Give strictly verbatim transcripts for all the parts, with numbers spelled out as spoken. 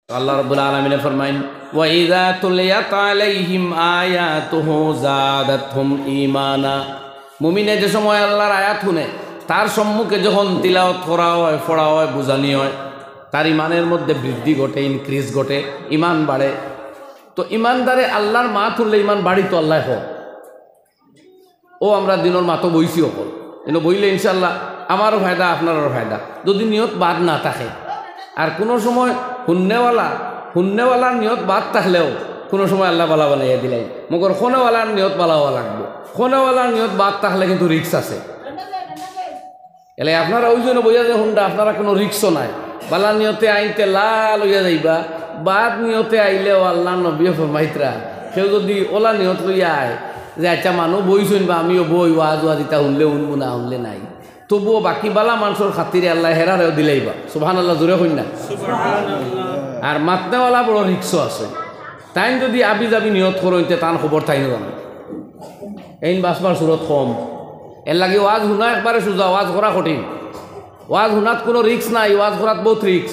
তো আল্লাহ রাব্বুল আলামিনে ফরমাইন, "ওয়া ইযা তুলিয়াত আলাইহিম আয়াতুহু যাদাতহুম ঈমানা।" মুমিনে যে সময় আল্লাহর আয়াত হুনে, তার সম্মুখে যখন তিলাওয়াত করা হয়, পড়া হয়, বুঝানি হয়, তার ইমানের মধ্যে বৃদ্ধি ঘটে, increase ঘটে, ইমান বাড়ে। তো ইমানদারে আল্লাহর মাত হুনলে ইমান বাড়িতো আল্লায় কয়। ও আমরা দিনর মাতো বইছি অকল। ইনো বইলে ইনশাআল্লাহ আমারও ফায়দা, আপনারও ফায়দা। যদি নিয়ত বাদ না থাকে, আর কোনো সময় হুননেওয়ালা, হুননেওয়ালার নিয়ত বাদ থাকলেও কোনো সময় আল্লায় বালা বানাইয়া দিলাই। মগর কনেওয়ালার নিয়ত বালা হওয়া লাগবো। কনেওয়ালার নিয়ত বাদ থাকলে কিন্তু risk আছে। এলে আপনারা ওই জন্য বইয়া যে হুনরা, আপনারা কোনো risk-ও নাই। বালা নিয়তে আইতে লাল হইয়া যাইবা, বাদ নিয়তে আইলেও আল্লাহর নবীয়ে ফরমাইতরা, কেউ যদি ওলা নিয়ত লইয়া আয় যে, "আচ্ছা, মানুষ বইছইন বা আমিও বই, ওয়াজ ওয়াজ ইতা হুনলে হুনবো, না হুনলে নাই", তবুও বাকি বালা মানষর খাতিরে আল্লায় হেরারেও দিলাইবা। সুবহানাল্লাহ, জোরে কইন না। আর মাতনেওয়ালা বড় risk-ও আছে। তাইন যদি আবি যাবি নিয়ত করইন, তে তান খবর তাইন জানো। এইন বাঁচবার সুরত কম। এর লাগি ওয়াজ হুনা একবারে সুজা, ওয়াজ করা কঠিন। ওয়াজ হুনাত কোনো risk নাই, ওয়াজ করাত বহুত risk।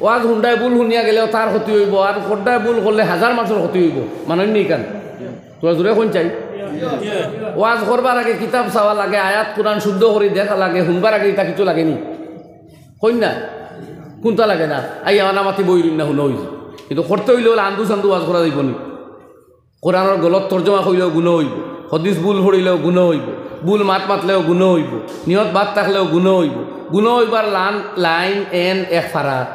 ওয়াজ হুনডায় ভুল হুনিয়া গেলেও তার ক্ষতি হইবো, আর করডায় ভুল করলে হাজার মানষর ক্ষতি হইবো। মানইন নি কান? তোরা জোরে কইন চাই। ওয়াজ করবার আগে কিতাব চাওয়া লাগে, আয়াত কোরআন শুদ্ধ করি দেখা লাগে, হুনবার আগে ইতা কিছু লাগে নি? কইন না? কুনতা লাগে না? আইয়া মাতি বই রইন না, হুনো হইছে। কিন্তু করতে হইলে ওলা আন্দু সান্দু ওয়াজ করা যাইবো নি? কোরআনর গলত তর্জমা কইলেও গুনা হইবো, হাদিস ভুল পড়িলেও গুনা হইবো, ভুল মাত মাতলেও গুনা হইবো, নিয়ত বাদ থাকলেও গুনা হইবো। গুনা হইবার লান-, লাইন এন এক ফারা।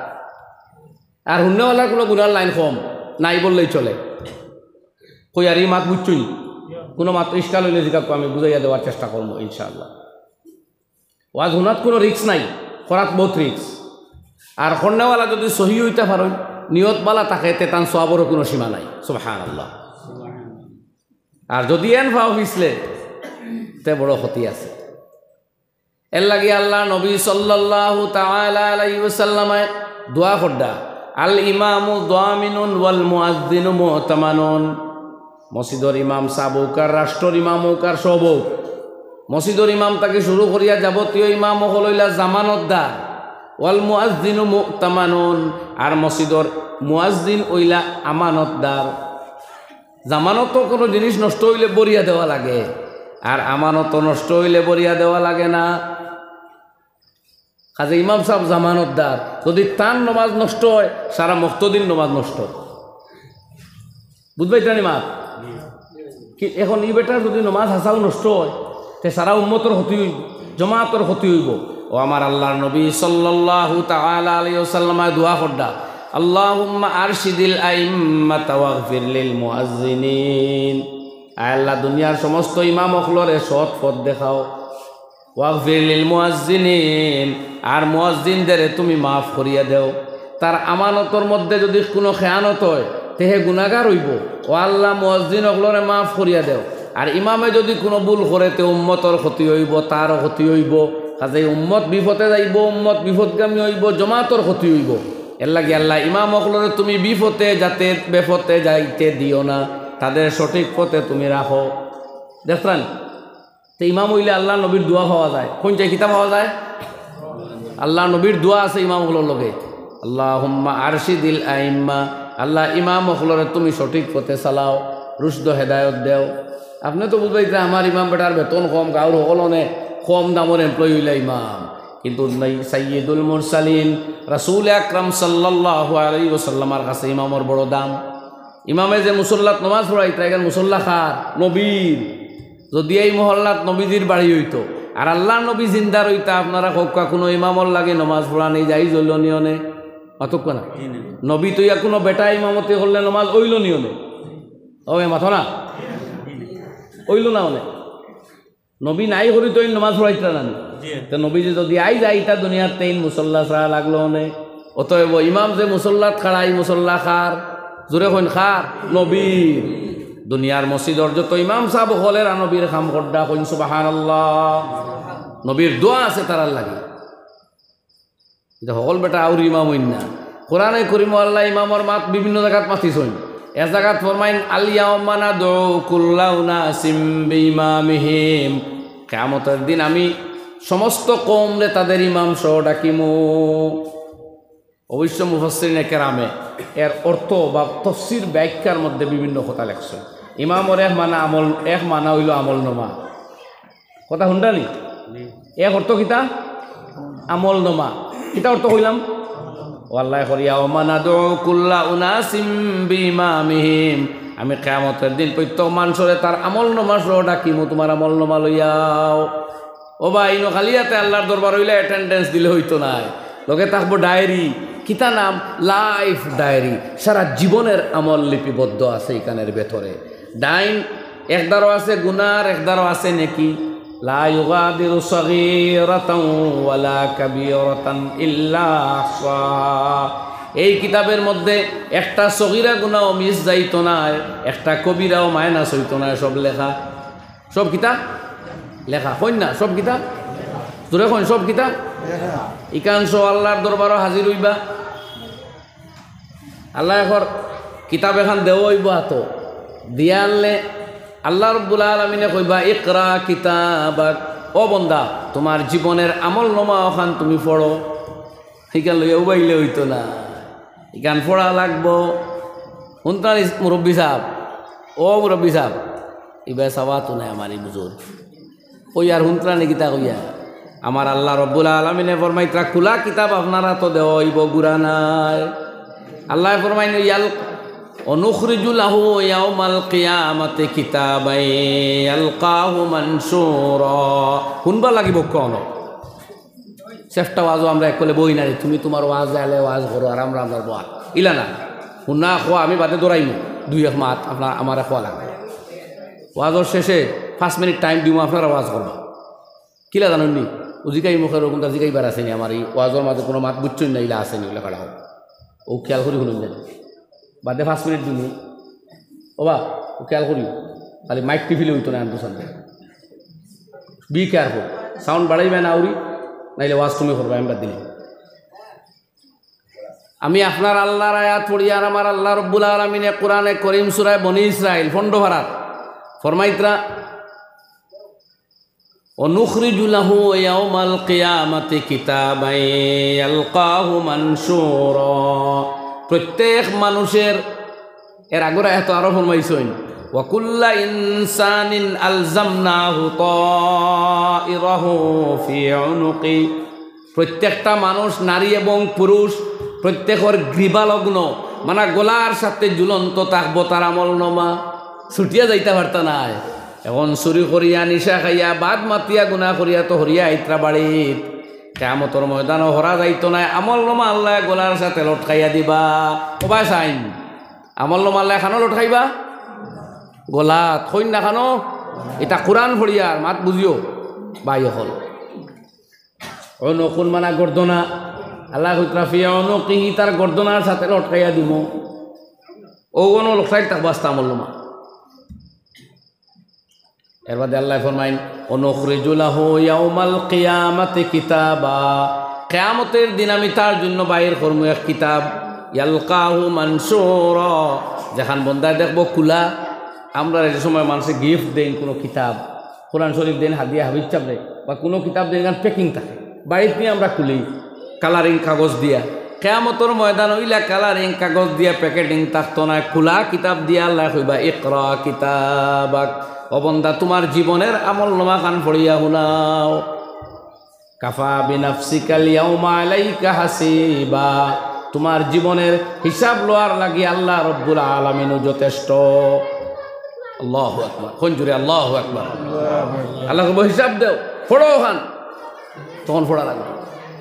আর হুননেওয়ালার কোনো গুনার লাইন কম নাই বললেই চলে। কই আর ই মাত বুঝছইন? কোনো মাত ইশকাল হইলে জিকাকু, আমি বুঝাইয়া দেওয়ার চেষ্টা করবো ইনশাআল্লাহ। ওয়াজ হুনাত কোনো risk নাই, করাত বহুত risk। আর করনেওয়ালা যদি সহি হইতা পারইন, নিয়ত বালা থাকে, তে তান সওয়াবরও কোনো সীমা নাই। সুবহানাল্লাহ। আর যদি এন ফাও পিছলে, তে বড় ক্ষতি আছে। এর লাগি আল্লাহর নবী সাল্লাল্লাহু তাআলা আলাইহি ওয়াসাল্লামে দোয়া কররা, "আল ইমামু দামিনুন ওয়াল মুয়াজ্জিনু মু'তামানুন।" মসজিদর ইমাম সাব হউক আর রাষ্ট্রর ইমাম হউক আর সব হউক, মসজিদর ইমাম থাকি শুরু করিয়া যাবতীয় ইমাম অকল অইলা জামানতদার। ওয়াল মুয়াজ্জিনু মু'তামানুন, আর মসজিদর মুয়াজ্জিন অইলা আমানতদার। জামানতো কোনো জিনিস নষ্ট হইলে ভরিয়া দেওয়া লাগে, আর আমানতো নষ্ট হইলে ভরিয়া দেওয়া লাগে না। কাজে ইমাম সাব জামানতদার, যদি তান নমাজ নষ্ট হয়, সারা মুক্তদির নমাজ নষ্ট। বুঝবায় ইতা নি মাত? কি এখন ই বেটার যদি নমাজ হাছাউ নষ্ট হয়, তে সারা উম্মতর ক্ষতি হইবো, জমাতর ক্ষতি হইবো। ও আমার আল্লাহর নবী সাল্লাল্লাহু তাআলা আলাইহি ওয়াসাল্লামে দোয়া কররা, "আল্লাহুম্মা আরশিদিল আইম্মাতা ওয়াগফির লিল মুয়াজ্জিনিন।" আয় আল্লাহ, দুনিয়ার সমস্ত ইমাম অকলরে সৎ পথ দেখাও। "ওয়াগফির লিল মুয়াজ্জিনিন", আর মুয়াজ্জিনদেরে তুমি মাফ করিয়া দেও। তার আমানতর মধ্যে যদি কোনো খেয়ানত হয়, তে হে গুনাগার হইবো। ও আল্লাহ, মুয়াজ্জিন অকলরে মাফ করিয়া দেও। আর ইমামে যদি কোনো ভুল করে, তে উম্মতর ক্ষতি হইবো, তারও ক্ষতি হইবো। কাজেই উম্মত বিপথে যাইবো, উম্মত বিপথগামী হইবো, জমাতর ক্ষতি হইবো। এর লাগি আল্লাহ, ইমাম অকলরে তুমি বিপথে যাতে, বেপথে যাইতে দিও না, তাদের সঠিক পথে তুমি রাখো। দেখছইন? তে ইমাম হইলে আল্লাহর নবীর দোয়া পাওয়া যায়। কোন চাই কিতা পাওয়া যায়? আল্লাহর নবীর দোয়া আছে ইমাম অকলর লগে, "আল্লাহুম্মা আরশিদিল আইম্মা", আল্লাহ ইমাম অকলরে তুমি সঠিক পথে চালাও, রুশদ হেদায়ত দেও। আপনে তো বুঝবায় যে আমার ইমাম বেটার বেতন কম, গাউর হকল অনে কম দামর employee হইলা ইমাম, কিন্তু নাই, সাইয়্যিদুল মুরসালিন রাসূল আকরাম সাল্লাল্লাহু আলাইহি ওয়াসাল্লামর কাছে ইমামর বড় দাম। ইমামে যে মুসল্লাত নমাজ পড়াইতরা, ইখান মুসল্লা কার? নবীর। যদি এই মহল্লাত নবীজির বাড়ি হইতো, আর আল্লাহর নবী জিন্দা রইতা, আপনারা কউক্কা, কোনো ইমামর লাগি নমাজ পড়ানি জায়েজ অইলো নি অনে? মাতউক্কা না। নবী তো ইয়া কোনো বেটা ইমামতি করলে নমাজ অইলো নি অনে? ও এ মাতো না? অইলো না অনে। নবী নাই করি তো ইন নমাজ পড়াইতরা না নি। জি। তো নবীজি যদি আইজ যাইতা দুনিয়াত, তে ইন মুসল্লা ছাড়া লাগলো অনে। অতএব ইমাম যে মুসল্লাত খাড়া, ই মুসল্লা কার? জোরে কইন, কার? নবীর। দুনিয়ার মসজিদর যত ইমাম সাব অকলেরা নবীর কাম কররা, কইন সুবহানাল্লাহ। নবীর দোয়া আছে তারার লাগি। ইতা হকল বেটা আউর ইমাম অইন না। কোরআনে করিমো আল্লাহ ইমামর মাত বিভিন্ন জাগাত মাতিছইন। এক জাগাত ফরমাইন, "আল ইয়াউমা নাদউ কুল্লা উনাসিম বিইমামিহিম।" কিয়ামতর দিন আমি সমস্ত কওমরে তাদের ইমাম সহ ডাকিমু। অবশ্য মুফাসসিরিনে কেরামে এর অর্থ বা তফসির ব্যাখ্যার মধ্যে বিভিন্ন কথা লেখছে। ইমামর এক মানা আমল, এক মানা অইলো আমল নামা। কথা হুনরা নি? এক অর্থ কিতা? আমল নামা। কিতা অর্থ কইলাম? ও আল্লায় কইরা, "ইয়াওমা নাদউ কুল্লা উনাসিম বিইমামিহিম।" আমি কিয়ামতর দিন প্রত্যেক মানষরে তার আমল নামা সহ ডাকিমু, "তুমার আমল নামা লইয়াও।" ও ভাই, ইনো খালি আতে আল্লার দরবার অইলে attendance দিলে অইতো নায়। লগে থাকবো diary, কিতা নাম? Life diary। সারা জীবনের আমল লিপিবদ্ধ আছে ইখানর ভেতরে। ডাইন একদারও আছে গুনার, একদারও আছে নেকি। লা ইউগাদিরু সগীরাতান ওয়ালা কাবীরাতান ইল্লা আহসাহা। এই কিতাবর মধ্যে একটা সগীরা গুনাও miss যাইতো নায়, একটা কবিরাও minus অইতো নায়, সব লেখা। সব কিতা? লেখা। কইন না, সব কিতা? জোরে কইন, সব কিতা? ইখান সব আল্লার দরবারো হাজির অইবা। আল্লায় কর কিতাব এখান দেওয়া অইবো আতো। দিয়া আনলে আল্লাহ রব্বুল আলামিনে কইবা, "ইকরা কিতাবাক।" ও বন্দা, তুমার জীবনর আমল নামা অখান তুমি পড়ো। ইখান লইয়া উবাইলে অইতো না, ইখান পড়া লাগবো। হুনতা নি মুরব্বি সাব, ও মুরব্বি সাব, ইবায় চাওয়াত নাই আমার ই বুজুর্গ। কইয়ার হুনতরা নি কিতা কইয়া? আমার আল্লাহ রব্বুল আলামিনে ফরমাইতরা, "খুলা কিতাব আপনার আতো দেওয়া অইবো, গুরা নায়।" আল্লায় ফরমাইন, "ইয়াল, ওয়া নুখরিজু লাহু ইয়াউমাল কিয়ামাতি কিতাবান ইয়ালকাহু মানশুরা।" হুনবা লাগিবো কুনু? চেষ্টা ওয়াজও আমরা একলে বই না রে, তুমি তুমার ওয়াজ আলে ওয়াজ করো, আর আমরা আমরার বওয়া। ইলা না, হুনা খোয়া আমি বাদে দৌড়াইমু, দুই এক মাত আপনার আমারে খোয়া লাগে। ওয়াজর শেষে পাঁচ মিনিট time দিমু, আপনারা ওয়াজ করবা। কিলা জানইন নি? ও জিকাই মুখের ওরকম তা জিকাইবার আছে নি, আমার ই ওয়াজর মাঝে কুনু মাত বুঝছইন না, ইলা আছে নি, ইলা কাটা হোক। ও খেয়াল করি হুনইন না। বাদে পাঁচ মিনিট দিমু। ওবা, ও খেয়াল করি। খালি মাইক টিপিলে অইতো না, আনতো সামনে। Be careful। Sound বাড়াইবা না আউরি, নাইলে ওয়াজ তুমি করবা, আমি বাদ দিলাম। আমি আপনার আল্লাহর আয়াত পড়ি, আর আমার আল্লাহ রব্বুল আলামিনে কোরআনে করিম সূরায়ে বনি ইসরাইল পনেরো পারাত ফরমাইতরা, "ওয়া নুখরিজু লাহু ইয়াউমাল কিয়ামাতি কিতাবান ইয়ালকাহু মানশুরা।" প্রত্যেক মানুষের, এর আগর আয়াত আরো ফরমাইছইন, "ওয়া কুল্লা ইনসানিন আলজামনাহু তাইরাহু ফি উনুকি।" প্রত্যেকটা মানুষ, নারী এবং পুরুষ, প্রত্যেকর গ্রীবালগ্ন, মানে গলার সাথে ঝুলন্ত থাকবো তার আমল নামা, ছুটিয়া যাইতা পারতা নায়। এখন চুরি করিয়া, নিশা খাইয়া, বাদ মাতিয়া, গুনা করিয়া তো হরিয়া আইতরা বাড়িত, কিয়ামতর ময়দানো হরা যাইতো নায়, আমল নামা আল্লায় গলার সাথে লটকাইয়া দিবা। ও ভাই সাইন, আমল নামা আল্লায় খানো লটকাইবা? গলাত, কইন না খানো? ইতা কোরআন পড়িয়ার মাত বুঝিও, ভাই অকল। উনুকুন মানা গর্দনা। আল্লায় কইতরা ফি উনুকিহি, তার গর্দনার সাথে লটকাইয়া দিমু। অউ অনো লটকাইল থাকবো আস্তা আমল নামা। এর বাদে আল্লায় ফরমাইন, "ওয়া নুখরিজু লাহু ইয়াউমাল কিয়ামাতি কিতাবা।" কিয়ামতর দিন আমি তার জন্য বাইর করমু এক কিতাব, ইয়ালকাহু মানশুরা, যেখান বন্দায় দেখবো খুলা। আমরারে যে সময় মানষে gift দেইন কুনু কিতাব, কোরআন শরীফ দেইন হাদিয়া হাফিজ সাবরে, বা কুনু কিতাব দেইন, এখান packing থাকে, বাড়িত নিয়া আমরা খুলি colouring কাগজ দিয়া। কিয়ামতর ময়দানো ইলা colouring কাগজ দিয়া packeting থাকতো নায়, খুলা কিতাব দিয়া আল্লায় কইবা, "ইকরা কিতাবাক।" ও বন্দা, তুমার জীবনর আমল নামা খান পড়িয়া হুনাও। "কাফা বিনাফসিকাল ইয়াউমা আলাইকা হাসিবা।" তুমার জীবনর হিসাব লওয়ার লাগি আল্লাহ রব্বুল আলামিনউ যথেষ্ট। আল্লাহু আকবার। কইন জুরে আল্লাহু আকবার। আল্লায় কইবো, "হিসাব দেও, পড়ো খান।" তখন পড়া লাগবো।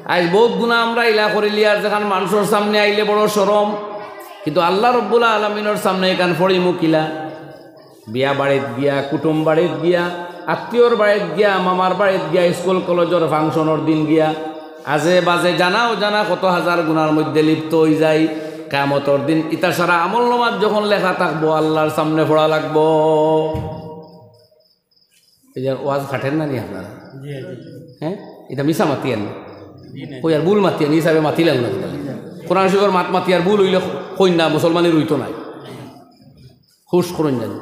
আইজ বউত গুনা আমরা ইলা করিলিয়ার, যেখান মানষর সামনে আইলে বড় শরম, কিন্তু আল্লাহ রব্বুল আলামিনর সামনে ইখান পড়িমু কিলা? বিয়া বাড়িত গিয়া, কুটুম বাড়িত গিয়া, আত্মীয়র বাড়িত গিয়া, মামার বাড়িত গিয়া, স্কুল কলেজর function-র দিন গিয়া, আজে বাজে জানা অজানা কত হাজার গুনার মধ্যে লিপ্ত অইযাই। কিয়ামতর দিন ইতা সারা আমল নামাত যখন লেখা থাকবো, আল্লাহর সামনে পড়া লাগবো। এই যে ওয়াজ খাটের না নি আপনারা? জি, জি। হ্যাঁ? ইতা মিছা মাতিয়ার না? জি, না। কইয়ার ভুল মাতিয়ার না, হিসাবে মাতিলাম না। কোরআন শরীফর মাত মাতিয়ার ভুল অইলে কইন না, মুসলমানি রইতো নায়। হুশ করইন জানি।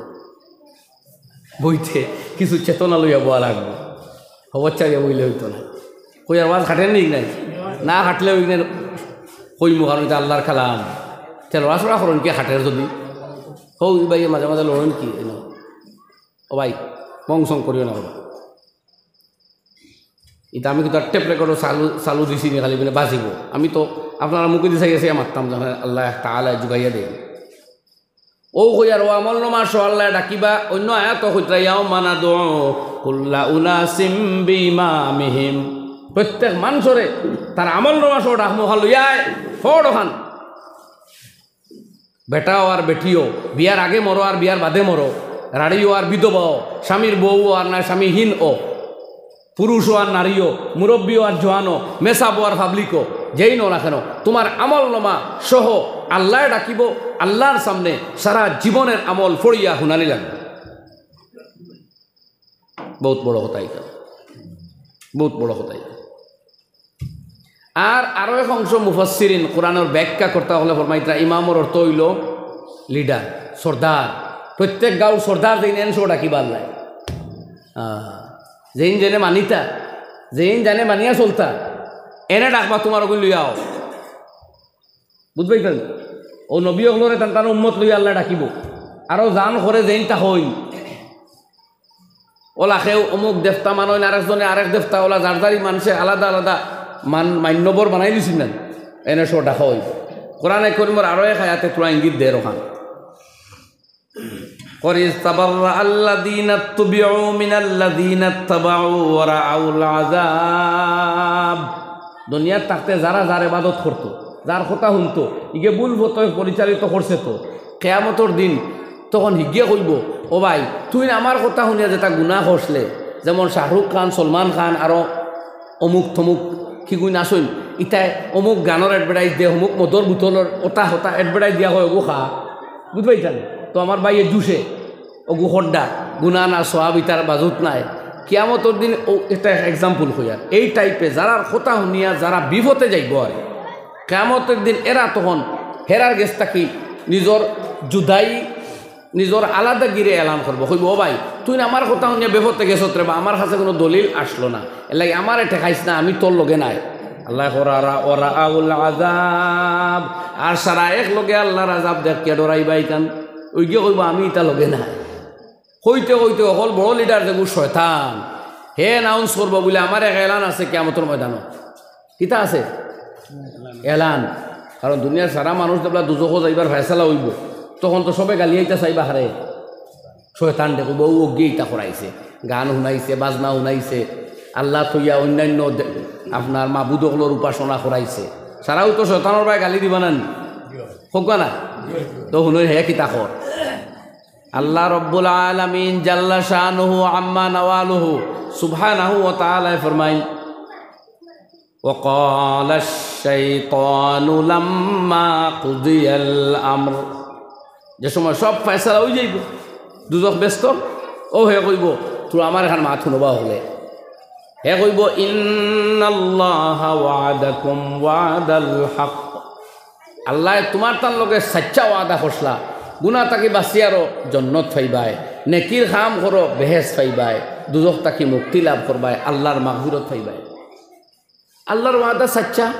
বইতে কিছু চেতনা লইয়া বওয়া লাগবো। খবর চাইয়া বইলে অইতো না। কইয়ার ওয়াজ খাটের নি নাই? না খাটলে অই নাই। কইমু কারণ ইতা আল্লাহর কালাম। তে লড়াচড়া করইন কি খাটের যদি? হউ, ই ভাইয়ে মাঝে মাঝে লড়ইন কি? এনো। ও ভাই, মং সং করিও না বাবা। ইটা আমি কিন্তু টেপ রেকর্ডও চালু, চালু দিছি নি খালি মানে বাজিব। আমি তো আপনারা মুখে দিছে গেছে মারতাম, যখন আল্লাহ তাআলা জুগাইয়া দেয়। ও কইয়ার ও আমল নামা সহ আল্লাহ ডাকিবা, অন্য আয়াত কইতরা, "ইয়াউমা নাদউ কুল্লা উনাসিম বিইমামিহিম।" প্রত্যেক মানুষরে তার আমল নামা সহ ডাকমু, খান লইয়ায়, ফড় খান। বেটাও আর বেটিও, বিয়ার আগে মরো আর বিয়ার বাদে মরো, রাড়িও আর বিধবাও, স্বামীর বউও আর না স্বামীহীন ও, পুরুষও আর নারীও, মুরব্বীও আর জোয়ানও, মেসাবও আর পাবলিকও, যেই নও না কেন, তোমার আমল নামা সহ আল্লাহ ডাকিব, আল্লাহর সামনে সারা জীবনের আমল ফড়িয়া হুনানি লাগবে। বহুত বড় কথা এটা, বহুত বড় কথা এটা। আর আরো এক অংশ মুফাসসিরিন, কোরআনের ব্যাখ্যা করতে হলে ফরমাইতরা, ইমামর অর্থ হইল লিডার, সর্দার। প্রত্যেক গাঁওর সর্দার যেইন এন সহ ডাকিবা আল্লাহ। আহ, যেইন যেনে মানিতা, যেইন জানে মানিয়া চলতা, এনে ডাকবা তোমার ওগুন লইয়াও। বুঝবাই তো? ও নবী অকলরে তান তান উম্মত লইয়া আল্লাহ ডাকিব। আরো জান করে যেইন তা হইন। ওলা কেউ অমুক দেবতা মানইন, আরেকজনে আরেক দেবতা, ওলা যার যারই মানুষে আলাদা আলাদা মান-, মান্যবর বানাই দিছইন না, এনে সহ ডাকা হইব। কোরআনে করিমর আরো এক আয়াতে থুড়া ইঙ্গিত দের ওখান। قد تبرأ الذين اتبعوا من الذين اتبعوا ورأوا العذاب। দুনিয়াত থাকতে যারা যার ইবাদত করতো, যার কথা শুনতো, ইগে ভুল পথে পরিচালিত করছে তো, কিয়ামতর দিন তখন হিগে কইব, "ও ভাই, তুই না আমার কথা শুনিয়া যেটা গুনাহ করছলে, যেমন শাহরুখ খান, সলমান খান, আরো অমুক তমুক কিগুইন আছইন, ইতায় অমুক গানর advertise দে, অমুক মদর বোতলর ওটা হতা advertise দিয়া হয়, ওগু খা।" বুঝবাই জান? তো আমার ভাইয়ে জুসে, ওগু খড্ডা, গুনাহ না সওয়াব ইতার বাজুত নাই। কিয়ামতর দিন ও একটা example কইয়ার, এই টাইপে যারার কথা শুনিয়া যারা বিপথে যাইব আর কিয়ামতর দিন এরা তখন হেরার গেছ থাকি নিজর জুদাই, নিজর আলাদাগিরি এলান করব। কইব, "ও ভাই, তুই না আমার কথা শুনিয়া বেপথে গেছত রে বা, আমার কাছে কোনো দলিল আসলো না, এর লাগি আমারে ঠেকাইস না, আমি তোর লগে নাই।" আল্লাহ করা রা-, ওরা আউল আজাব। আর সারা এক লগে আল্লাহর আজাব দেখিয়া ডরাইবা ইখান। ওই গিয়ে কইব, "আমি ইতা লগে নাই।" কইতে কইতে অকল বড় লিডার যেগু শয়তান, হে announce করব বুলে, "আমার এক এলান আছে কিয়ামতর ময়দানো।" কিতা আছে? এলান। কারণ দুনিয়ার সারা মানুষ যেবলা দুজখো যাইবার ফয়সালা অইব, তখন তো সবে গালিয়াইতা চাইবা, "হারে শয়তান দেখো, বউ অগিয়ে ইতা করাইছে, গান শুনাইছে, বাজনা শুনাইছে, আল্লাহ থইয়া অন্যান্য দে-, আপনার মাবুদ অকলর উপাসনা করাইছে।" সারাও তো শয়তানর বায় গালি দিবা না নি? হোক না? তো শুনো, হে কিতা কর? আল্লাহ রব্বুল আলামিন জাল্লা শানুহু আম্মা নওয়ালুহু সুবহানাহু ওয়া তাআলা ফরমাইন, "ওয়া ক্বালা শাইতানু লাম্মা কুদিয়াল আমর।" যে সময় সব ফয়সালা অই যাইব, দুজখ ব্যস্ত, ও হে কইব, "তুই আমার এখান মাত শুনবা হলে।" হে কইব, "ইন্নাল্লাহা ওয়াদাকুম ওয়াদাল হক।" আল্লায় তুমার তান লগে সাচ্চা ওয়াদা করছলা, গুনা থাকি বাঁচিয়ারও জন্নত পাইবায়, নেকির কাম করো বেহেশত পাইবায়, দুজখ থাকি মুক্তি লাভ করবায়, আল্লাহর মাগফিরত পাইবায়। আল্লাহর ওয়াদা সাচ্চা।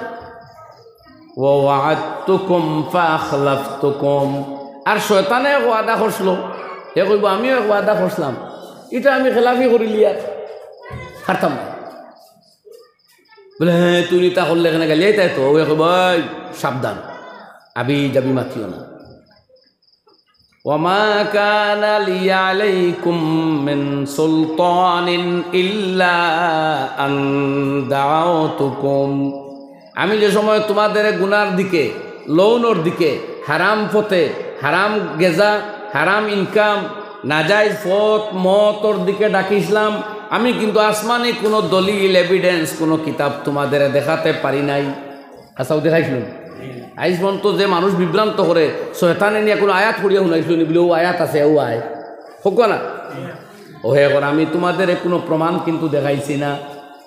"ওয়া ওয়াআদতুকুম ফাআখলাফতুকুম।" আর শয়তানে এক ওয়াদা করছিল, হে কইব, "আমিও এক ওয়াদা করছিলাম, ইটা আমি খেলাফি করিলিয়ার, পারতাম না।" বুলে, "হে, তুই ইতা করলে কেনে গেলি?" তাই তো, ও কইব, "ভাই, সাবধান, আবি যাবি মাতিও না।" "ওয়া মা কানা লি আলাইকুম মিন সুলতানিন ইল্লা আন দাআউতুকুম।" আমি যে সময় তোমাদের গুনার দিকে, লউনর দিকে, হারাম পথে, হারাম গেজা, হারাম ইনকাম, নাজাইজ পথ, মতর দিকে ডাকিছিলাম, আমি কিন্তু আসমানি কোনো দলিল, এভিডেন্স, কোনো কিতাব তোমাদের দেখাতে পারি নাই। আচ্ছা, ও দেখাইছিল। আইজ পর্যন্ত যে মানুষ বিভ্রান্ত করে, শয়তানে নিয়ে কোনো আয়াত পড়িয়া শুনাইছিল নি, বলে, "ও আয়াত আছে, ও আয়।" হোক না? ও হে করে, আমি তোমাদের কোনো প্রমাণ কিন্তু দেখাইছি না।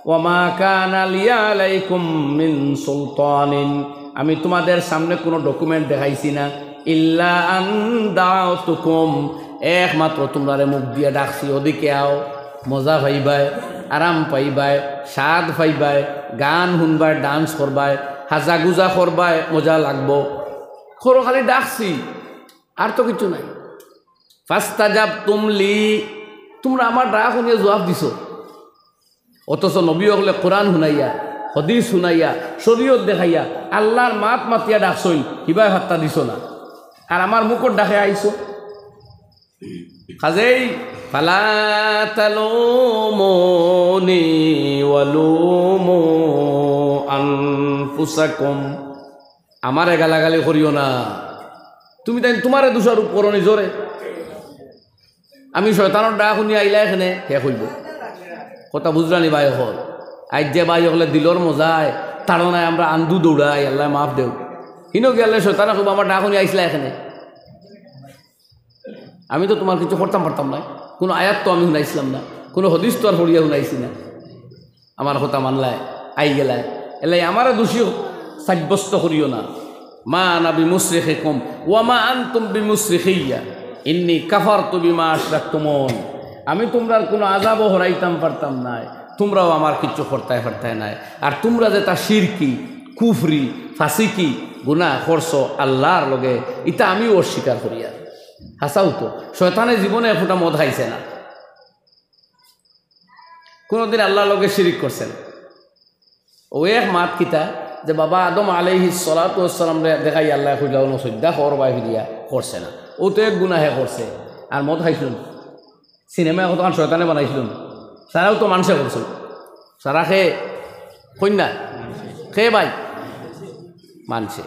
"ওয়া মা কানা লি আলাইকুম মিন সুলতানিন।" আমি তোমাদের সামনে কোনো ডকুমেন্ট দেখাইছি না। "ইল্লা আন দাআউতুকুম।" একমাত্র তোমরারে মুখ দিয়া ডাকছি, ওদিকে আও, মজা পাইবায়, আরাম পাইবায়, স্বাদ পাইবায়, গান শুনবায়, ডান্স করবায়, হাজাগুজা করবায়, মজা লাগবো। করো খালি ডাকছি, আর তো কিচ্ছু নাই। ফাস্তাজাবতুম লি, তুমরা আমার ডাক হুনিয়া জুয়াপ দিছো। অথচ নবী অকলে কোরআন হুনাইয়া, হাদিস হুনাইয়া, শরীয়ত দেখাইয়া, আল্লার মাত মাতিয়া ডাকছইন, হিবায় পাত্তা দিছো না। আর আমার মুখর ডাকে আইছো। কাজেই ফালা তালুমুনি ওয়ালুমু আনফুসাকুম। আমারে গালাগালি করিও না। তুমি তাইন তুমারে দোষারোপ করো নিজরে। আমি শয়তানর ডাক হুনি আইলা এখানে, হে কইবো। কথা বুঝরানি ভাই অকল? আইজ যে ভাই অকলে দিলর মজায়, তাড়নায় আমরা আন্দু দৌড়াই, আল্লায় মাফ দেও। হিনো গিয়ালে শয়তানে কইবো, "আমার ডাক হুনি আইছলা এখানে?" আমি তো তুমার কিচ্ছু করতাম পারতাম নায়, কুনু আয়াত তো আমি হুনাইছলাম না, কুনু হাদিস তো আর পড়িয়া হুনাইছি না। আমার কথা মানলায়, আইগেলায়, এরলাগি আমারে দোষী সাব্যস্ত করিও না। মা আনা বিমুসরিখিকুম ওয়া মা আনতুম বিমুসরিখিয়া, ইন্নী কাফারতু বিমা আশরাকতুমুন। আমি তুমরার কুনু আযাবও হরাইতাম পারতাম নায়, তুমরাও আমার কিচ্ছু করতায় পারতায় নায়। আর তুমরা যেতা শিরকি, কুফরি, ফাসিকি গুনা করছো আল্লার লগে, ইতা আমিও অস্বীকার করিয়ার। হাছাউ তো, শয়তানে জীবনে এক ফুটা মদ খাইছে না, কুনুদিন আল্লার লগে শিরিক করছে না। অউ এক মাত কিতা যে বাবা আদম আলাইহিস সালাতু ওয়াস সালামরে দেখাই আল্লায় কইলা, "অনো সইজদা কর বায়" ফিরিয়া করছে না। অউ তো এক গুনা হে করছে, আর মদ খাইছিল না। সিনেমা কতখান শয়তানে বানাইছিল না। সারাউ তো মানষে করছিল। সারা কে কইন না? কে ভাই? মানষে।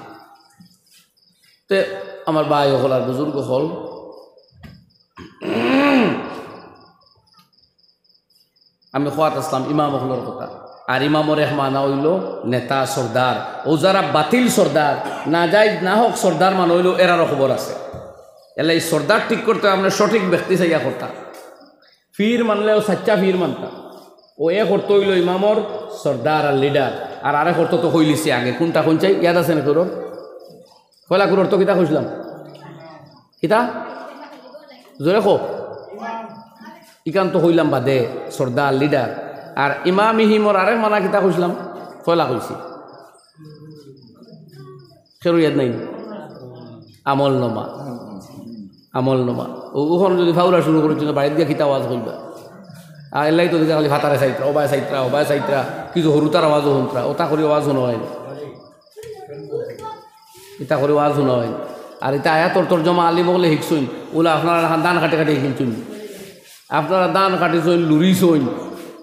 তে আমার ভাই অকল আর বুজুর্গ অকল, আমি কওয়াত আছলাম ইমাম অকলর কথা। আর ইমামর এক মানা অইলো নেতা, সর্দার। অউ যারা বাতিল সর্দার, নাজাইজ, নাহক সর্দার মানা অইলো, এরারও খবর আছে। এরলাগি সর্দার ঠিক করতে আপনে সঠিক ব্যক্তি চাইয়া করতা। পীর মানলেও সাচ্চা পীর মানতা। অউ এক অর্থ অইলো ইমামর সর্দার আর লিডার। আর আরেক অর্থ তো কইলিছি আগে, কুনটা কইন চাই, ইয়াদ আছে নি কারোর? পয়লা কুন অর্থ কিতা কইছলাম? কিতা? জোরে কও। ইখান তো কইলাম বাদে, সর্দার, লিডার। আর ইমামিহিমর আরেক মানা কিতা কইছলাম? পয়লা কইছি। কেউর ইয়াদ নাই? আমলনামা। আমলনামা। অউ, অখন যুদি ফাউরা শুরু করি, তুমি বাড়িত গিয়া কিতা ওয়াজ কইবা? আর এরলাগি তো দেখা খালি ফাতারে চাইত্রা, অবায় চাইত্রা, অবায় চাইত্রা, কিছু হুরুতার ওয়াজও হুনত্রা, অতা করি ওয়াজ হুনা অয় না। ইতা করি ওয়াজ হুনা অয় না। আর ইতা আয়াতর তর্জমা আলিম অকলে হিকছইন, অউলা আপনারা লাখান ধান কাটি কাটি হিকছইন। আপনারা ধান কাটিছইন, লুড়িছইন,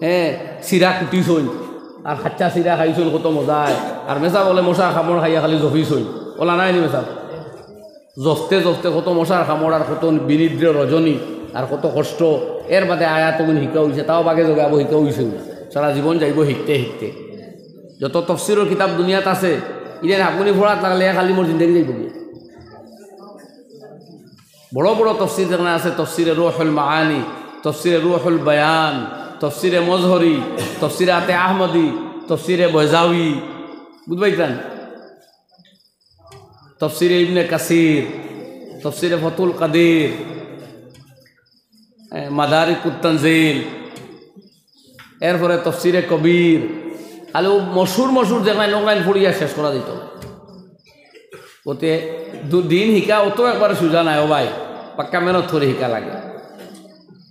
হে, চিরা কুটিছইন, আর কাচ্চা চিরা খাইছইন কত মজায়, আর মেসাব অকলে মশার কামড় খাইয়া খালি জফিছইন, অউলা নায় নি মেসাব? জফতে জফতে কত মশার কামড় আর কত বিনিদ্র রজনী আর কত কষ্ট, এর বাদে আয়াতগুন হিকা অইছে, তাও বাগে জগে আবো হিকা অইছে না। সারা জীবন যাইবো হিকতে হিকতে। যত তফসিরর কিতাব দুনিয়াত আছে, ইদান হাকুনি পড়াত লাগলে এক আলিমর জিন্দেগি যাইবো গি। বড় বড় তফসির যেখানে আছে, তফসিরে রুহুল মাআনি, তফসিরে রুহুল বয়ান, তফসিরে মজহরি, তফসিরে আতে আহমদি, তফসিরে বয়জাবি, বুঝবাইতান? তফসিরে ইবনে কাসির, তফসিরে ফতুল কাদির, এ, মাদারিকুত তানজিল, এরপরে তফসিরে কবির, খালি অউ মশহুর মশহুর যেখান অখান পড়িয়া শেষ করা দিত। অতে দু-, দিন হিকা অত একবারে সুজা নায় ও ভাই, পাক্কা মেহনত করি হিকা লাগে।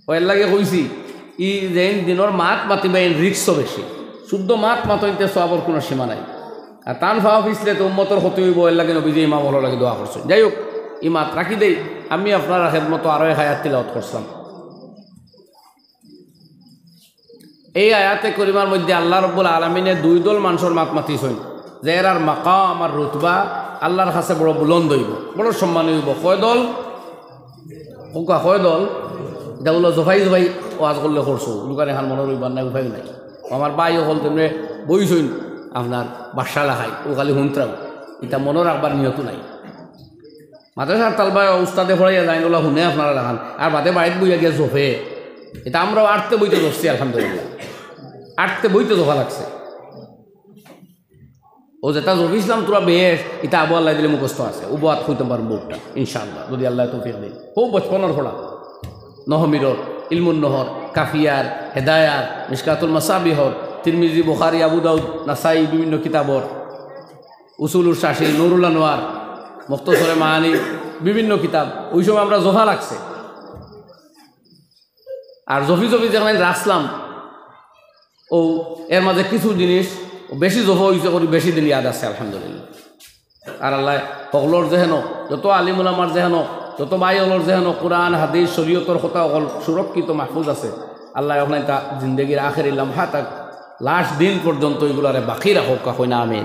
অউ এরলাগি কইছি, ই যেইন দিনর মাত মাতিবা এইন risk বেশি। শুদ্ধ মাত মাতইনতে সওয়াবর কুনু সীমা নাই। আর তান ফাও পিছলে তো উম্মতর ক্ষতি অইবো, এরলাগি নবীজি ইমাম অকলর লাগি দোয়া করছইন। যাই হোক, ই মাত রাখি দেই, আমি আপনারার খেদমতো আরো এক আয়াত তিলাওয়াত করছলাম। এই আয়াতে করিমার মধ্যে আল্লাহ রাব্বুল আলামিনে দুই দল মানষর মাত মাতিছইন, যে এরার মাকাম আর রুতবা আল্লাহর কাছে বড় বুলন্দ অইবো, বড় সম্মানী অইবো। কয় দল? কউক্কা, কয় দল? ইতা অউলা জফাই জফাই ওয়াজ করলে করছো, দোকানে খান মনো রইবার নাই, উপায় নাই। আমার ভাই অকল তেমনে বইছইন আপনার বাদশা লাখাই, অউ খালি হুনত্রাউ, ইতা মনো রাখবার নিয়ত নাই। মাদ্রাসার তালবা উস্তাদে পড়াইয়া যাইন, অউলা হুনে আপনারার লাখান, আর বাদে বাড়িত বইয়া গিয়া জফে। ইতা আমরাও আটতে বইতে জফছি, আলহামদুলিল্লাহ, আটতে বইতে জফা লাগছে। অউ যেটা জফিছলাম থুড়া বেশ, ইতা আবু আল্লাহ দিলে মুখস্থ আছে, উবো আত কইতাম পারমু বউতটা, ইনশাআল্লাহ, যুদি আল্লায় তৌফিক দেইন। অউ বচপনর পড়া, নহমিরর, ইলমুন নহর, কাফিয়ার, হেদায়ার, মিশকাতুল মাসাবিহর, তিরমিজি, বুখারী, আবু দাউদ, নাসাই, বিভিন্ন কিতাবর, উসুলুর শাসিল, নুরুল আনোয়ার, মুখতসরে মানি, বিভিন্ন কিতাব। ওই সময় আমরা জফা লাগছে। আর জফি জফি যেখানে রাখছিলাম, ও এর মাঝে কিছু জিনিস বেশি জফা অইছে করি, বেশি দিন ইয়াদ আছে, আলহামদুলিল্লাহ। আর আল্লাহ হকলর যেহেন, যত আলিম উলামার যেহেন, যত ভাই হকলর যেহেন কোরআন, হাদিস, শরীয়তর কথা হকল সুরক্ষিত মাহফুজ আছে। আল্লাহ ওখানে তা জিন্দেগির আখেরি লম্হা তাক, লাস্ট দিন পর্যন্ত এগুলারে বাকি রাখউক্কা, কই না আমিন।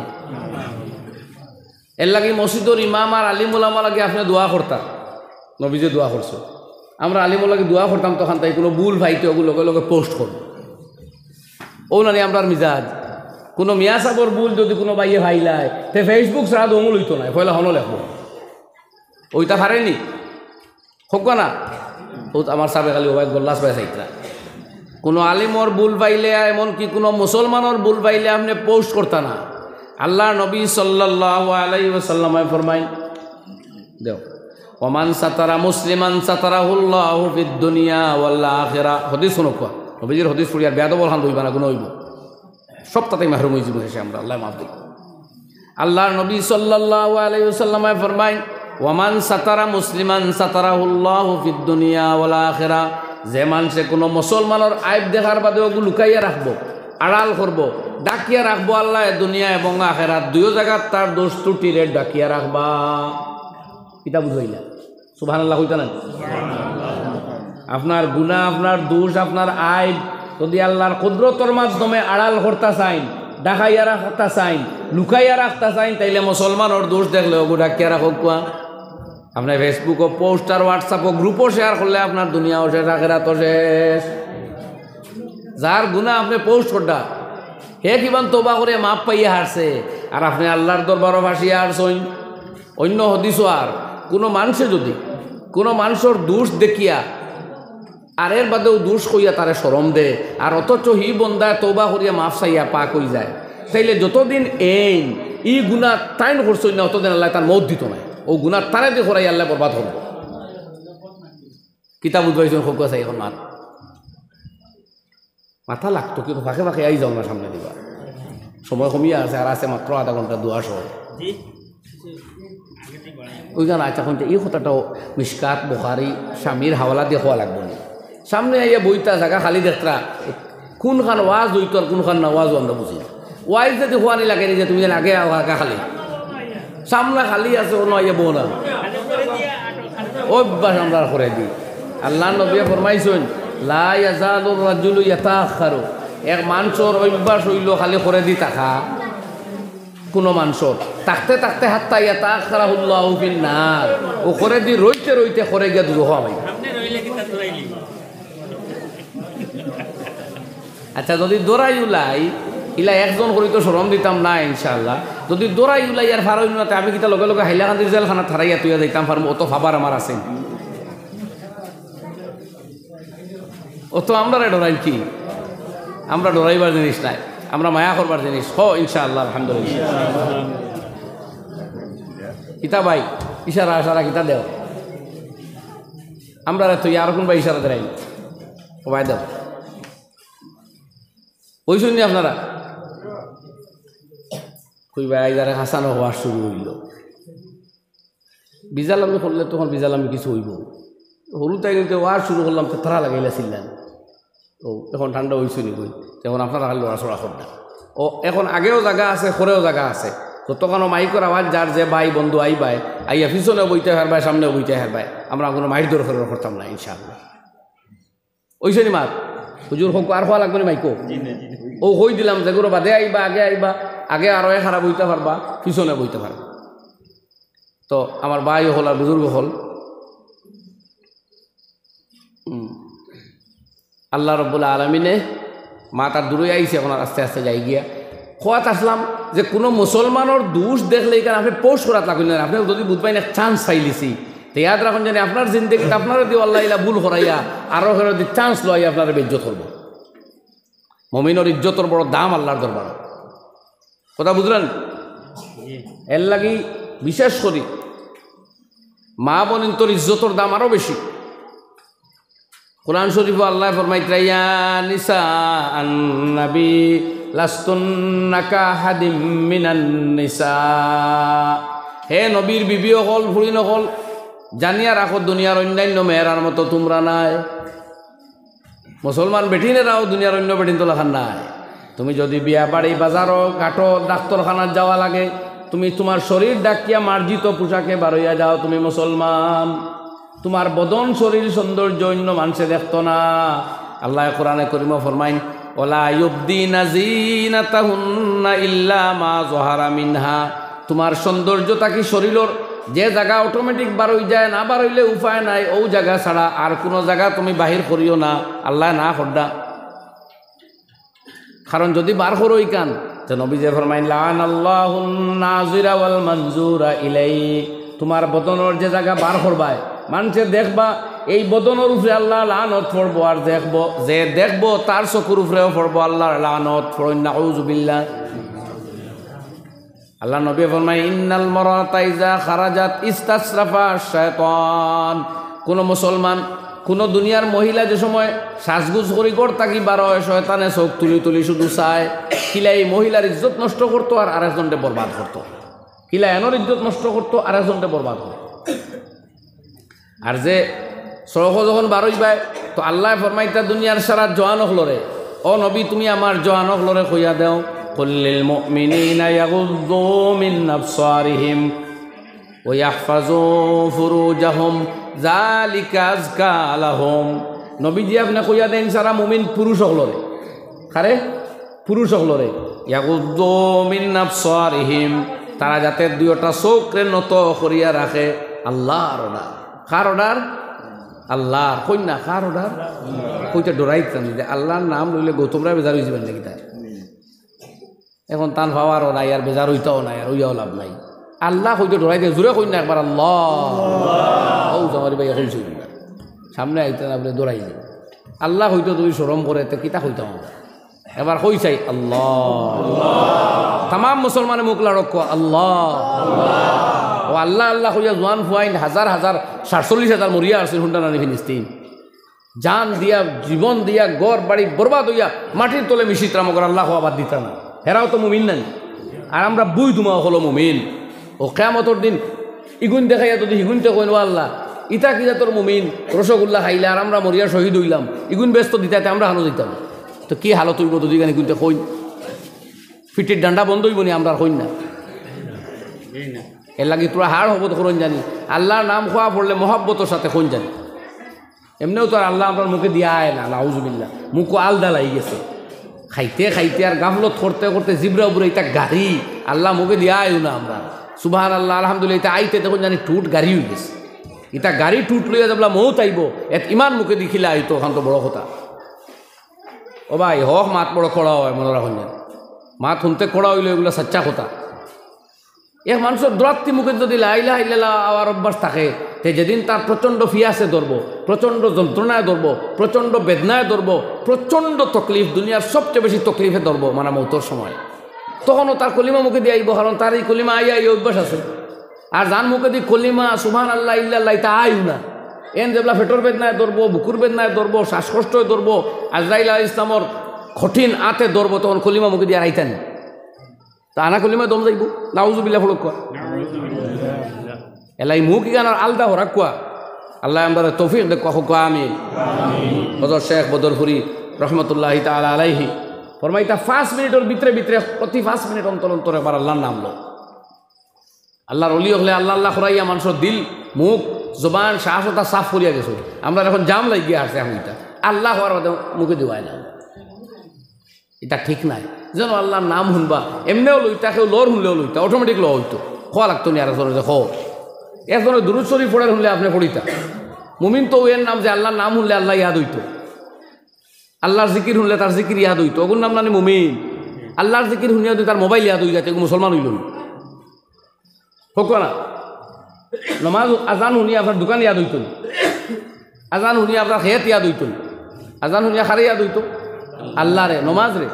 এর লাগি মসজিদর ইমাম আর আলিম উলামার লাগি আপনে দোয়া করতা, নবীজিয়ে দোয়া করছে। আমরা আলিমর লাগি দোয়া করতাম, তখন তাই কোনো ভুল পাইতে ওগুলো লগে লগে পোস্ট করবো। ও নানি আমরার মিজাজ, কোনো মিয়া সাবর ভুল যদি কোনো ভাইয়ে পাইলায়, তে Facebook ছাড়া দমুল অইতো নায়, পয়লা হনো লেখবো। ওইটা পারেনি, হোক না। ও আমার সাবে খালি ওবায় গল্লাস পায় চাইতরা। কোনো আলিমর ভুল পাইলে, এমনকি কোনো মুসলমানর ভুল পাইলে আপনে পোস্ট করতা না। আল্লাহর নবী সাল্লাল্লাহু আলাইহি ওয়াসাল্লামে ফরমাইন, দেও, "ওমান সাতারা মুসলিমান সাতারাহুল্লাহু ফিদ দুনিয়া ওয়াল আখিরা।" হাদিস শুনো কোয়া, নবীজির হাদিস পড়ি আর বেয়াদব অখান বইবা না, কোনো অইব। সব তাতেই মাহরুম অইযিমু শেষে আমরা, আল্লাহ মাফ দিক। আল্লাহর নবী সাল্লাল্লাহু আলাইহি ওয়াসাল্লামে ফরমাইন, "ওয়ামান সাতারা মুসলিমান সাতারাহুল্লাহু ফিদ দুনিয়া ওয়াল আখিরা।" যে মানষে কোনো মুসলমানর আইব দেখার বাদে ওগু লুকাইয়া রাখবো, আড়াল করবো, ঢাকিয়া রাখবো, আল্লাহ দুনিয়া এবং আখেরাত দুইও জাগাত তার দোষ ত্রুটিরে ঢাকিয়া রাখবা। কিতা বুঝাইলা? সুবহানাল্লাহ কইতা না? আপনার গুনাহ, আপনার দোষ, আপনার আইব যদি আল্লাহর কুদরতর মাধ্যমে আড়াল করতা চাইন, ঢাকাইয়া রাখতা চাইন, লুকাইয়া রাখতা চাইন, তাইলে মুসলমানর দোষ দেখলে ওগু ঢাকিয়া রাখউক্কা। আপনে Facebook-ও পোস্ট আর WhatsApp-ও গ্রুপও শেয়ার করলে আপনার দুনিয়াও শেষ, আখেরাতও শেষ। যার গুনাহ আপনে পোস্ট কররা, হে কিমান তওবা করি মাফ পাইয়া হারছে, আর আপনে আল্লাহর দরবারো ফাঁসিয়া হারছইন। অইন্য হাদিসও আর, কোনো মানষে যদি কোনো মানষর দোষ দেখিয়া আর এর বাদেও দোষ কইয়া তারে শরম দে, আর অথচ হি বন্দায় তওবা করিয়া মাফ চাইয়া পাক অইযায়, তাইলে যতদিন এইন ই গুনাহ তাইন করছইন না, অতদিন আল্লায় তার মউত দিতো নায়। অউ গুনাহ তারে দি করাই আল্লায় বরবাদ করবো। কিতা বুঝাইছইন কউক্কা চাই অখন আর। মাথা লাগতো, কিন্তু ফাঁকে ফাঁকে আই যাও না সামনেদি বা। সময় কমিয়া আছে, আর আছে মাত্র আধা ঘন্টা, দোয়া সহ। ওই গান আচ্ছা, কোনটা এই কথাটাও মিশকাত, বুখারী, স্বামীর হাওয়ালা দিয়া কওয়া লাগবো না। সামনে আইয়া বইতা, জাগা খালি দেখতরা, কোনখান ওয়াজ অইতো আর কোনখান না ওয়াজও আমরা বুঝি না। ওয়াইজ যদি কওয়ানি লাগে নি যে তুমি যেন আগে আও, জাগা খালি। সামনে খালি আছে, অনো আইয়া বও না। অভ্যাস আমরা আর করাই দি। আল্লাহর নবীয়ে ফরমাইছইন, "লা ইয়াজালুর রাজুলু ইয়াতাআখারু।" এক মানষর অভ্যাস অইলো খালি করাই দি থাকা। কোনো মানষর থাকতে থাকতে হাত্তা ইয়াতাআখারাহুল্লাহু ফিন নার। অউ করাই দি রইতে রইতে করাই গিয়া দুজখো হামাইবো। আচ্ছা, যদি দৌড়াই উলাই, ইলা একজন করি তো শরম দিতাম না, ইনশাআল্লাহ। যদি দৌড়াই উলাই আর ফারইন না, তে আমি কিতা লগে লগে হাইলাকান্দির জেলখানাত হারাইয়া থইয়া যাইতাম পারমু, অত পাওয়ার আমার আছে নি? অত আমরারে ডরাইন কি? আমরা ডরাইবার জিনিস নায়, আমরা মায়া করবার জিনিস। হ, ইনশাআল্লাহ, আলহামদুলিল্লাহ। কিতা ভাই, ইশারা আশারা কিতা দেও? আমরারে তো আর কোন ভাই ইশারা দেয়? ও ভাই দেও। অইছইন নি আপনারা? কই ভাই, আইজ আরেক হাসানো ওয়াজ শুরু অইলো। বিজালামি করলে তখন বিজালামি কিছু অইবো। হুরুতাইন কিন্তু ওয়াজ শুরু করলাম, তো তারা লাগাইলা চিল্লান। ও, এখন ঠান্ডা অইছে নি কই? তো এখন আপনারা খালি লড়াচড়া করবা। ও, এখন আগেও জাগা আছে, পরেও জাগা আছে। যতখানো মাইকর আওয়াজ যার যে ভাই বন্ধু আইবায়, আইয়া পিছনেও বইতায় পারবায়, সামনেও বইতায় পারবায়। আমরা কোনো মাইর দর করতাম না, ইনশাআল্লাহ। অইছে নি মাত? হুজুর, কউক্কা আর কওয়া লাগবো নি মাইকো? ও কই দিলাম, যেগুলো বাদে আইবা, আগে আইবা, আগে আরো এক খারাপ অইতা পারবা, পিছনে বইতা পারবা। তো আমার ভাই অকল আর বুজুর্গ অকল, হুম, আল্লাহ রব্বুল আলামিনে মাত আর দূরে আইছে, এখন আর আস্তে আস্তে যাই গিয়া। কওয়াত আসলাম যে কোনো মুসলমানর দোষ দেখলে ইখান আপনে পোস্ট করাত লাগইন না, আপনে যদি বুঝবাইন এক চান্স পাইলিছি, তে ইয়াদ রাখইন যেন আপনার জিন্দেগিত আপনারে দিও আল্লায় ইলা ভুল করাইয়া আরো ফেরত দি চান্স লই আপনারে বেইজ্জত করবো। মুমিনর ইজ্জতর বড় দাম আল্লাহর দরবারো। কথা বুঝলেন? এর লাগি বিশেষ করি মা বইনতর ইজ্জতর দাম আরো বেশি। কোরআন শরীফো আল্লায় ফরমাইতরা, "ইয়া নিসা আন-নবী লাস্তুন্না কাআহাদিম মিনান নিসা।" হে নবীর বিবি অকল, ফুরিন অকল, জানিয়া রাখো, দুনিয়ার অন্যান্য মেয়েরার মতো তুমরা নায়। মুসলমান বেটিনেরাও দুনিয়ার অন্য বেটিন্তর লাখান নায়। তুমি যুদি বিয়া বাড়ি, বাজারো, ঘাটো, ডাক্তরখানাত যাওয়া লাগে, তুমি তুমার শরীর ঢাকিয়া মার্জিত পোশাকে বারইয়া যাও, তুমি মুসলমান। তুমার বদন শরীর সৌন্দর্য অন্য মানষে দেখতো না। আল্লায় কোরআনে করিমো ফরমাইন, "ওয়ালা ইউবদিনা জিনাতাহুন্না ইল্লা মা যাহারা মিনহা।" তুমার সৌন্দর্য থাকি শরীরর যে জাগা automatic বারই যায়, না বারইলে উপায় নাই, অউ জাগা ছাড়া আর কুনু জাগা তুমি বাহির করিও না, আল্লায় না কররা। কারণ যুদি বার করো ইখান, তে নবীজিয়ে ফরমাইন, "লাআনাল্লাহুন নাজিরা ওয়াল মানজুরা ইলাই।" তুমার বদনর যে জাগা বার করবায়, মানষে দেখবা, এই বদনর উপরে আল্লার লানত পড়বো, আর দেখবো, যে দেখবো তার চকুর উপরেও পড়বো আল্লার লানত। পড়ইন নাউজুবিল্লাহ। আল্লার নবীয়ে ফরমাইন, "ইন্নাল মারআতা ইজা খারাজাত ইস্তাশরাফা শায়তান।" কুনু মুসলমান, কুনু দুনিয়ার মহিলা যে সময় সাজগুজ করি ঘর থাকি বার অয়, শয়তানে চউখ তুলি তুলি শুধু চায়। কিলা ই মহিলার ইজ্জত নষ্ট করতো আর আরেকজনরে বরবাদ করতো। কিলা এনর ইজ্জত নষ্ট করতো, আরেকজনরে বরবাদ করতো। আর যে সড়কো যখন বারইবায়, তো আল্লায় ফরমাইতা দুনিয়ার সারা জোয়ান অকলরে, "ও নবী, তুমি আমার জোয়ান অকলরে কইয়া দেও, কুল্লিল মুমিনিনা ইয়াগুদ্দু মিন আবসারিহিম ওয়া ইয়াহফাজু ফুরুজাহুম, যালিকা আজকা লাহুম।" নবীজি, আপনে কইয়া দেইন সারা মুমিন পুরুষ অকলরে। কারে? পুরুষ অকলরে। ইয়াগুদ্দু মিন আবসারিহিম, তারা যাতে দুইওটা চউখরে নত করিয়া রাখে। আল্লার order। কার order? আল্লার। কইন না, কার order? কইতে ডরাইতাম যে আল্লার নাম লইলে গৌতম রায় বেজার অইযিবা নাকি তাই? এখন তান পাওয়ারও নাই, আর বেজার অইতাও নাই, আর অইয়াও লাভ নাই। আল্লা কইতে ডরাইতে, জুরে কইন না একবার, "আল্লা।" অউ জামারি ভাই এখন শুনি না। সামনে আইতা না বলে ডরাই যায়। আল্লা কইতে যুদি শরম করে, তে কিতা কইতাম আমরা? এবার কই চাই, "আল্লা।" তামাম মুসলমানে মুখ লাড়ক কওয়া, "আল্লা।" অউ আল্লা, আল্লা কইয়া জোয়ান ফুয়াইন হাজার হাজার, সাতচল্লিশ হাজার মরিয়া আছইন, হুন্ডা নানি ফিলিস্তিন। জান দিয়া, জীবন দিয়া, ঘর বাড়ি বরবাদ অইয়া মাটির তলে মিশিতরা, মগর আল্লা কওয়া বাদ দিতা না। হেরাও তো মুমিন নানি? আর আমরা বুই তুমা অকলও মুমিন। অউ কিয়ামতর দিন ইগুইন দেখাইয়া যুদি হিগুইনতে কইন, "ও আল্লা, ইতা কি জাতর মুমিন, রসগোল্লা খাইলা আর আমরা মরিয়া শহিদ অইলাম, ইগুইন বেহেস্তো দিতা, তে আমরা কানো যাইতাম?" তো কি হালত অইবো যুদি ইখান ইগুইনতে কইন? পিঠির ডান্ডা বন্ধ অইবো নি আমরার, কইন না? এরলাগি থুড়া হাড় হবত করইন জানি, আল্লার নাম কওয়া পড়লে মহব্বতর সাথে কইন জানি। এমনেও তো আর আল্লা আমরার মুখেদি আয় না, নাউজুবিল্লাহ। মুখো আলদা লাগি গেছে। খাইতে খাইতে আর গাফলত করতে করতে জিব্রা উপরে ইতা গাড়ি, আল্লা মুখেদি আয়ও না আমরার। সুবহানাল্লাহ, আলহামদুলিল্লাহ, ইতা আইতে দেখইন জানি ঠুট গাড়ি অইগেছে। ইতা গাড়ি ঠুট লইয়া যেবলা মউত আইবো, এত ইমান মুখেদি কিলা আইতো, অখান তো বড় কথা। ও ভাই, হক মাত বড় কড়া অয়, মনো রাখইন জানি। মাত হুনতে কড়া অইলেও ইগুলা সাচ্চা কথা। এক মানষর দুরাত্তি মুখে যুদি লা ইলাহা ইল্লাল্লাহ আওয়ার অভ্যাস থাকে, তে যেদিন তার প্রচণ্ড পিয়াসে ধরবো, প্রচণ্ড যন্ত্রণায় ধরবো, প্রচণ্ড বেদনায় ধরবো, প্রচণ্ড তকলিফ, দুনিয়ার সবচেয়ে বেশি তকলিফে ধরবো, মানে মউতর সময়, তখনও তার কলিমা মুখেদি আইবো, কারণ তার ই কলিমা আইয়া আইয়া অভ্যাস আছে। আর যান মুখেদি কলিমা, সুবহানাল্লাহ, ইল্লাল্লাহ, ইতা আয়ও না। এন যেবলা পেটর বেদনায় ধরবো, বুকুর বেদনায় ধরবো, শ্বাসকষ্টয় ধরবো, আজরাইল আলাইহিস সালামর কঠিন আতে ধরবো, তখন কলিমা মুখেদি আর আইতা নি। তা আনা কলিমায় দম যাইবো। নাউজুবিল্লাহ পড়উক্কা। এরলাগি মুখ ইখানর আলদা করাউক্কা। আল্লায় আমরারে তৌফিক দেউক্কা, কউক্কা আমিন। হযরত শেখ বদরপুরী রহমতুল্লাহি তাআলা আলাইহি ফরমাইতা, পাঁচ মিনিটর ভিতরে ভিতরে, প্রতি পাঁচ মিনিট অন্তর অন্তর একবার আল্লার নাম লও। আল্লার অলি অকলে আল্লা আল্লা করাইয়া মানষর দিল, মুখ, জবান, শ্বাস অতা সাফ করিয়া গেছে। আমরার এখন জাম লাগিয়া আছে এখন ইতা। আল্লা কওয়ার বাদে মুখেদি আয় না। ইতা ঠিক নায়। যেন আল্লার নাম হুনবা, এমনেও লইতা, কেউ লর হুনলেও লইতা, automatic লওয়া অইতো। কওয়া লাগতো নি আরেকজনরে যে কও। একজনে দুরুদ শরিফ পড়ের হুনলে আপনে পড়িতা। মুমিন তো এর নাম যে আল্লার নাম হুনলে আল্লা ইয়াদ অইতো। আল্লার জিকির হুনলে তার জিকির ইয়াদ অইতো। অগুর নাম নানি মুমিন। আল্লার জিকির হুনিয়া যুদি তার মোবাইল ইয়াদ অইযায়, তে মুসলমান অইলো নি? কউক্কা না। নমাজ আজান হুনিয়া আপনার দোকান ইয়াদ অইতো নি? আজান হুনিয়া আপনার খেত ইয়াদ অইতো নি? আজান হুনিয়া কারে ইয়াদ অইতো? আল্লারে, নমাজরে।